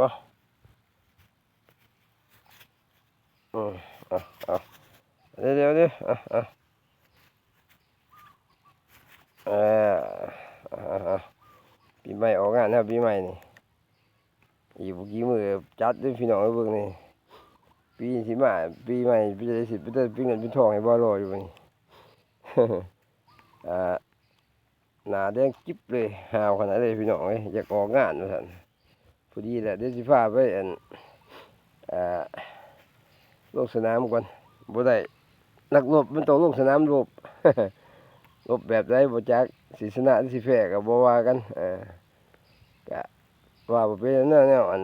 ບໍ່? ເອີ ເອົາ ເອົາ ເດ ເດ ເດ ເອົາ ເອົາ ເອີ ເອົາ ເອົາ ເອົາ ປີໃໝ່ອອກງານແລ້ວ ປີໃໝ່ນີ້ ອີກບໍ່ກີ້ມື້ຈັດເດີ້ພີ່ນ້ອງເອີຍ ເບິ່ງນີ້ ປີຊິມາ ປີໃໝ່ ປີໃດຊິໄປເຕີນ ເປັນເງິນເປັນທອງໃຫ້ບໍ່ລໍຢູ່ນີ້ ອ່າ ໜ້າແດງຈິບເລີຍ ຫ້າວຂະໜາດເລີຍພີ່ນ້ອງເອີຍ ຢາກອອກງານວ່າຊັ້ນ. ພໍດີແຫຼະ ດຽວຊິພາໄປ ອັນ ອ່າ ລົງສະໜາມກ່ອນ ບໍ່ໄດ້ ນັກລົບມັນຕ້ອງລົງສະໜາມລົບ ລົບແບບໃດບໍ່ຈັກ ຊິຊະນະຫຼືຊິແພ້ກໍບໍ່ວ່າກັນ ເອີ ກະວ່າບໍ່ເປັນແນວ ແນວ ອັນ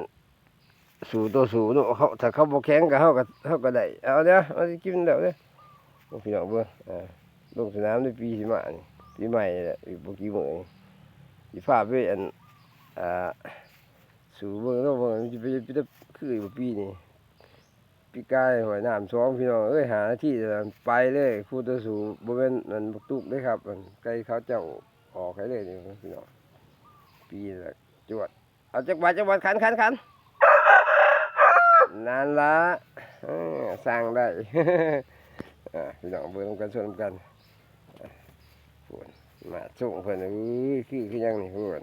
ສູ້ຕໍ່ສູ້ເນາະ ເຂົາ ຖ້າເຂົາບໍ່ແຂງກໍ ເຮົາກໍ ເຮົາກໍໄດ້ ເອົາເດີ ເຮົາຊິກິນແລ້ວເດີ ໂອ້ ພີ່ນ້ອງເບິ່ງ ເອີ ລົງສະໜາມໃນປີຊິມານີ້ ປີໃໝ່ນີ້ແຫຼະ ອີກບໍ່ກີ້ມື້ນີ້ ຊິພາໄປ ອັນ ອ່າ ສູ້ເບິ່ງເນາະ ວ່າມັນຊິເປັນ ເປັນຄືຢູ່ບໍ່ປີນີ້ ປີກາຍຫ້ວຍນ້ຳສອງ ພີ່ນ້ອງເອີຍ ຫ້ານາທີໄປເລີຍ ຄູ່ຕໍ່ສູ້ ບໍ່ແມ່ນອັນບັກຕຸກເດ້ຄັບ ອັນໄກ່ເຂົາເຈົ້າອອກໃຫ້ເລີຍນີ້ພີ່ນ້ອງ ປີລະຈວດ ເອົາຈັກບາດ ຈັກບາດ ຂັນ ຂັນ ຂັນ ນັ້ນລະ ເອີ ສ້າງໄດ້ ອ່າ ພີ່ນ້ອງເບິ່ງນຳກັນ ຊົມນຳກັນ ພຸ້ນ ມາສົ່ງເພິ່ນ ເອີຍ ຄື ຄືຫຍັງນີ້ ພຸ້ນ.